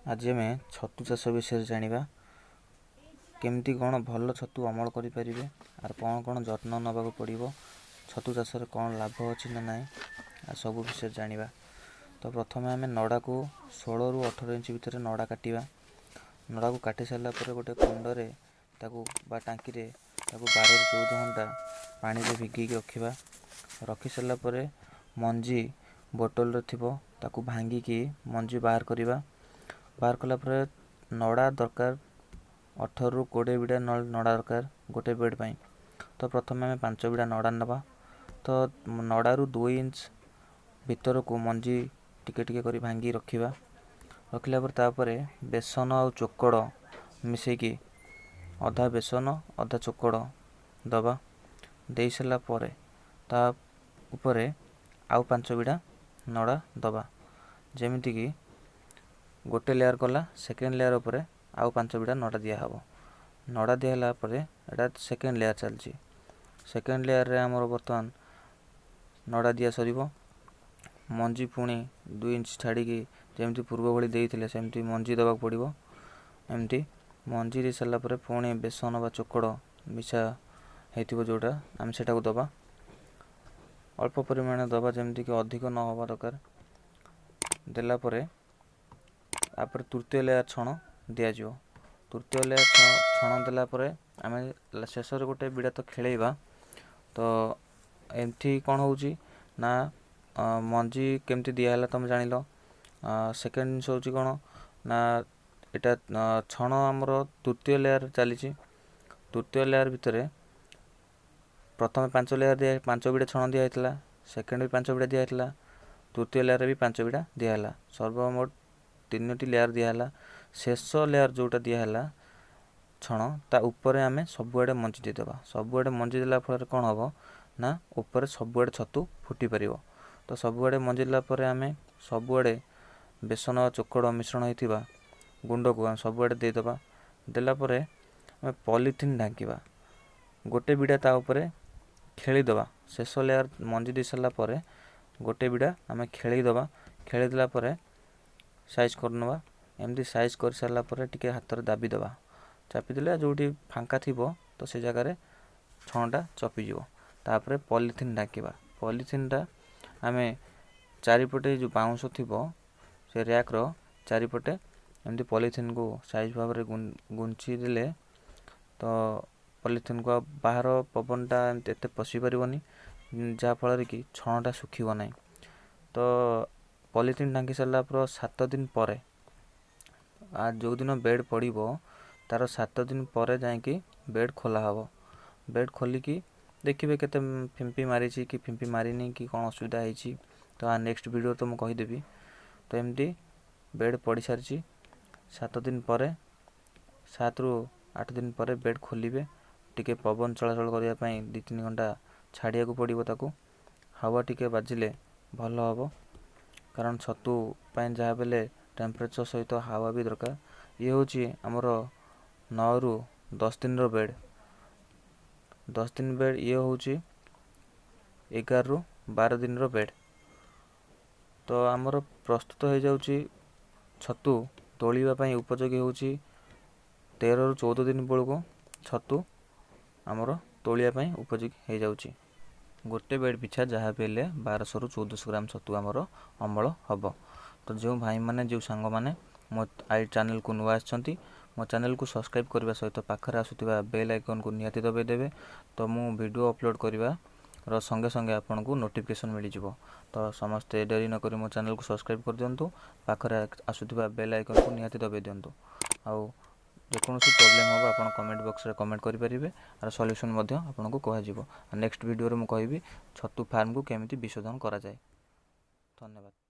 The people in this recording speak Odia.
ଆଜି ଆମେ ଛତୁ ଚାଷ ବିଷୟରେ ଜାଣିବା, କେମିତି କ'ଣ ଭଲ ଛତୁ ଅମଳ କରିପାରିବେ, ଆଉ କ'ଣ କ'ଣ ଯତ୍ନ ନେବାକୁ ପଡ଼ିବ, ଛତୁ ଚାଷରେ କ'ଣ ଲାଭ ଅଛି ନା ନାହିଁ, ଆଉ ସବୁ ବିଷୟରେ ଜାଣିବା। ତ ପ୍ରଥମେ ଆମେ ନଡ଼ାକୁ 16ରୁ 18 ଇଞ୍ଚ ଭିତରେ ନଡ଼ା କାଟିବା। ନଡ଼ାକୁ କାଟି ସାରିଲା ପରେ ଗୋଟେ କୁଣ୍ଡରେ ତାକୁ ବା ଟାଙ୍କିରେ ତାକୁ 12ରୁ 14 ଘଣ୍ଟା ପାଣିରେ ଭିଗେଇକି ରଖିବା। ରଖି ସାରିଲା ପରେ ମଞ୍ଜି ବୋଟଲରେ ଥିବ, ତାକୁ ଭାଙ୍ଗିକି ମଞ୍ଜି ବାହାର କରିବା। ବାହାର କଲା ପରେ ନଡ଼ା ଦରକାର, 18ରୁ 20 ବିଡ଼ା ନଡ଼ା ଦରକାର ଗୋଟେ ବେଡ଼୍ ପାଇଁ। ତ ପ୍ରଥମେ ଆମେ 5 ବିଡ଼ା ନଡ଼ା ନେବା। ତ ନଡ଼ାରୁ 2 ଇଞ୍ଚ ଭିତରକୁ ମଞ୍ଜି ଟିକେ ଟିକେ କରି ଭାଙ୍ଗି ରଖିବା। ରଖିଲା ପରେ ତାପରେ ବେସନ ଆଉ ଚୋକଡ଼ ମିଶେଇକି, ଅଧା ବେସନ ଅଧା ଚୋକଡ଼ ଦେବା। ଦେଇ ସାରିଲା ପରେ ତା ଉପରେ ଆଉ 5 ବିଡ଼ା ନଡ଼ା ଦେବା। ଯେମିତିକି ଗୋଟେ ଲେୟାର୍ ଗଲା, ସେକେଣ୍ଡ ଲେୟାର୍ ଉପରେ ଆଉ 5 ବିଡ଼ା ନଡ଼ା ଦିଆହେବ। ନଡ଼ା ଦିଆହେଲା ପରେ ଏଇଟା ସେକେଣ୍ଡ ଲେୟାର୍ ଚାଲିଛି। ସେକେଣ୍ଡ ଲେୟାର୍ରେ ଆମର ବର୍ତ୍ତମାନ ନଡ଼ା ଦିଆ ସରିବ। ମଞ୍ଜି ପୁଣି 2 ଇଞ୍ଚ ଛାଡ଼ିକି ଯେମିତି ପୂର୍ବ ଭଳି ଦେଇଥିଲେ, ସେମିତି ମଞ୍ଜି ଦେବାକୁ ପଡ଼ିବ। ଏମିତି ମଞ୍ଜି ଦେଇ ସାରିଲା ପରେ ପୁଣି ବେସନ ବା ଚୋକଡ଼ ମିଶା ହେଇଥିବ ଯେଉଁଟା, ଆମେ ସେଇଟାକୁ ଦେବା। ଅଳ୍ପ ପରିମାଣରେ ଦେବା, ଯେମିତିକି ଅଧିକ ନ ହେବା ଦରକାର। ଦେଲା ପରେ ତାପରେ ତୃତୀୟ ଲେୟାର୍ ଛଣ ଦିଆଯିବ। ତୃତୀୟ ଲେୟାର୍ ଛଣ ଦେଲା ପରେ ଆମେ ଶେଷରେ ଗୋଟେ ବିଡ଼ା ତ ଖେଳେଇବା। ତ ଏଠି କ'ଣ ହେଉଛି ନା, ମଞ୍ଜି କେମିତି ଦିଆହେଲା ତୁମେ ଜାଣିଲ। ସେକେଣ୍ଡ ଜିନିଷ ହେଉଛି କ'ଣ ନା, ଏଇଟା ଛଣ ଆମର ତୃତୀୟ ଲେୟାର୍ ଚାଲିଛି। ତୃତୀୟ ଲେୟାର୍ ଭିତରେ ପ୍ରଥମେ 5 ଲେୟାର୍ ଦିଆ, 5 ବିଡ଼ା ଛଣ ଦିଆହେଇଥିଲା। ସେକେଣ୍ଡ ବି 5 ବିଡ଼ା ଦିଆହେଇଥିଲା। ତୃତୀୟ ଲେୟାର୍ରେ ବି 5 ବିଡ଼ା ଦିଆହେଲା। ସର୍ବମୋଟ ତିନୋଟି ଲେୟାର୍ ଦିଆହେଲା। ଶେଷ ଲେୟାର୍ ଯେଉଁଟା ଦିଆହେଲା ଛଣ, ତା ଉପରେ ଆମେ ସବୁଆଡ଼େ ମଞ୍ଜି ଦେଇଦେବା। ସବୁଆଡ଼େ ମଞ୍ଜି ଦେଲା ଫଳରେ କ'ଣ ହେବ ନା, ଉପରେ ସବୁଆଡ଼େ ଛତୁ ଫୁଟି ପାରିବ। ତ ସବୁଆଡ଼େ ମଞ୍ଜି ଦେଲା ପରେ ଆମେ ସବୁଆଡ଼େ ବେସନ ଚୋକଡ଼ ମିଶ୍ରଣ ହେଇଥିବା ଗୁଣ୍ଡକୁ ଆମେ ସବୁଆଡ଼େ ଦେଇଦେବା। ଦେଲା ପରେ ଆମେ ପଲିଥିନ୍ ଢାଙ୍କିବା। ଗୋଟେ ବିଡ଼ା ତା ଉପରେ ଖେଳେଇ ଦେବା। ଶେଷ ଲେୟାର୍ ମଞ୍ଜି ଦେଇ ସାରିଲା ପରେ ଗୋଟେ ବିଡ଼ା ଆମେ ଖେଳେଇ ଦେବା। ଖେଳେଇ ଦେଲା ପରେ ସାଇଜ୍ କରିନେବା। ଏମିତି ସାଇଜ୍ କରିସାରିଲା ପରେ ଟିକେ ହାତରେ ଦାବି ଦେବା। ଚାପିଦେଲେ ଯେଉଁଠି ଫାଙ୍କା ଥିବ, ତ ସେ ଜାଗାରେ ଛଣଟା ଚପିଯିବ। ତାପରେ ପଲିଥିନ୍ ଢାଙ୍କିବା। ପଲିଥିନ୍ଟା ଆମେ ଚାରିପଟେ ଯେଉଁ ବାଉଁଶ ଥିବ, ସେ ର୍ୟାକ୍ର ଚାରିପଟେ ଏମିତି ପଲିଥିନ୍କୁ ସାଇଜ୍ ଭାବରେ ଗୁଞ୍ଚି ଦେଲେ, ତ ପଲିଥିନ୍କୁ ଆଉ ବାହାର ପବନଟା ଏମିତି ଏତେ ପଶି ପାରିବନି, ଯାହାଫଳରେ କି ଛଣଟା ଶୁଖିବ ନାହିଁ। ତ ପଲିଥିନ୍ ଢାଙ୍କି ସାରିଲା ପରେ 7 ଦିନ ପରେ, ଯେଉଁଦିନ ବେଡ଼୍ ପଡ଼ିବ ତା'ର 7 ଦିନ ପରେ ଯାଇକି ବେଡ଼୍ ଖୋଲା ହେବ। ବେଡ଼୍ ଖୋଲିକି ଦେଖିବେ କେତେ ଫିମ୍ପି ମାରିଛି କି ଫିମ୍ପି ମାରିନି କି କ'ଣ ଅସୁବିଧା ହେଇଛି, ତ ନେକ୍ସଟ ଭିଡ଼ିଓ ତ ମୁଁ କହିଦେବି। ତ ଏମିତି ବେଡ଼୍ ପଡ଼ିସାରିଛି। 7 ଦିନ ପରେ, 7ରୁ 8 ଦିନ ପରେ ବେଡ଼୍ ଖୋଲିବେ। ଟିକେ ପବନ ଚଳାଚଳ କରିବା ପାଇଁ 2-3 ଘଣ୍ଟା ଛାଡ଼ିବାକୁ ପଡ଼ିବ ତାକୁ। ହାୱା ଟିକେ ବାଜିଲେ ଭଲ ହେବ, କାରଣ ଛତୁ ପାଇଁ ଯାହା ହେଲେ ଟେମ୍ପରେଚର୍ ସହିତ ହାୱା ବି ଦରକାର। ଇଏ ହେଉଛି ଆମର 9ରୁ 10 ଦିନର ବେଡ଼୍, 10 ଦିନ ବେଡ଼୍। ଇଏ ହେଉଛି 11ରୁ 12 ଦିନର ବେଡ଼୍। ତ ଆମର ପ୍ରସ୍ତୁତ ହେଇଯାଉଛି, ଛତୁ ତୋଳିବା ପାଇଁ ଉପଯୋଗୀ ହେଉଛି 13ରୁ 14 ଦିନ ବେଳକୁ ଛତୁ ଆମର ତୋଳିବା ପାଇଁ ଉପଯୋଗୀ ହେଇଯାଉଛି। ଗୋଟେ ବେଡ଼୍ ପିଛା ଯାହା ବି ହେଲେ 1200ରୁ 1400 ଗ୍ରାମ ଛତୁ ଆମର ଅମଳ ହେବ। ତ ଯେଉଁ ଭାଇମାନେ, ଯେଉଁ ସାଙ୍ଗମାନେ ମୋ I ଚ୍ୟାନେଲକୁ ନୂଆ ଆସିଛନ୍ତି, ମୋ ଚ୍ୟାନେଲକୁ ସବସ୍କ୍ରାଇବ୍ କରିବା ସହିତ ପାଖରେ ଆସୁଥିବା ବେଲ୍ ଆଇକନ୍କୁ ନିହାତି ଦବାଇ ଦେବେ। ତ ମୁଁ ଭିଡ଼ିଓ ଅପଲୋଡ଼ କରିବାର ସଙ୍ଗେ ସଙ୍ଗେ ଆପଣଙ୍କୁ ନୋଟିଫିକେସନ୍ ମିଳିଯିବ। ତ ସମସ୍ତେ ଡେରି ନକରି ମୋ ଚ୍ୟାନେଲକୁ ସବସ୍କ୍ରାଇବ୍ କରିଦିଅନ୍ତୁ, ପାଖରେ ଆସୁଥିବା ବେଲ୍ ଆଇକନ୍କୁ ନିହାତି ଦବାଇ ଦିଅନ୍ତୁ। ଆଉ ଯେକୌଣସି ପ୍ରୋବ୍ଲେମ୍ ହେବ, ଆପଣ କମେଣ୍ଟ ବକ୍ସରେ କମେଣ୍ଟ କରିପାରିବେ, ଆର ସଲ୍ୟୁସନ୍ ମଧ୍ୟ ଆପଣଙ୍କୁ କୁହାଯିବ। ନେକ୍ସଟ ଭିଡ଼ିଓରେ ମୁଁ କହିବି ଛତୁ ଫାର୍ମକୁ କେମିତି ବିଶୋଧନ କରାଯାଏ। ଧନ୍ୟବାଦ।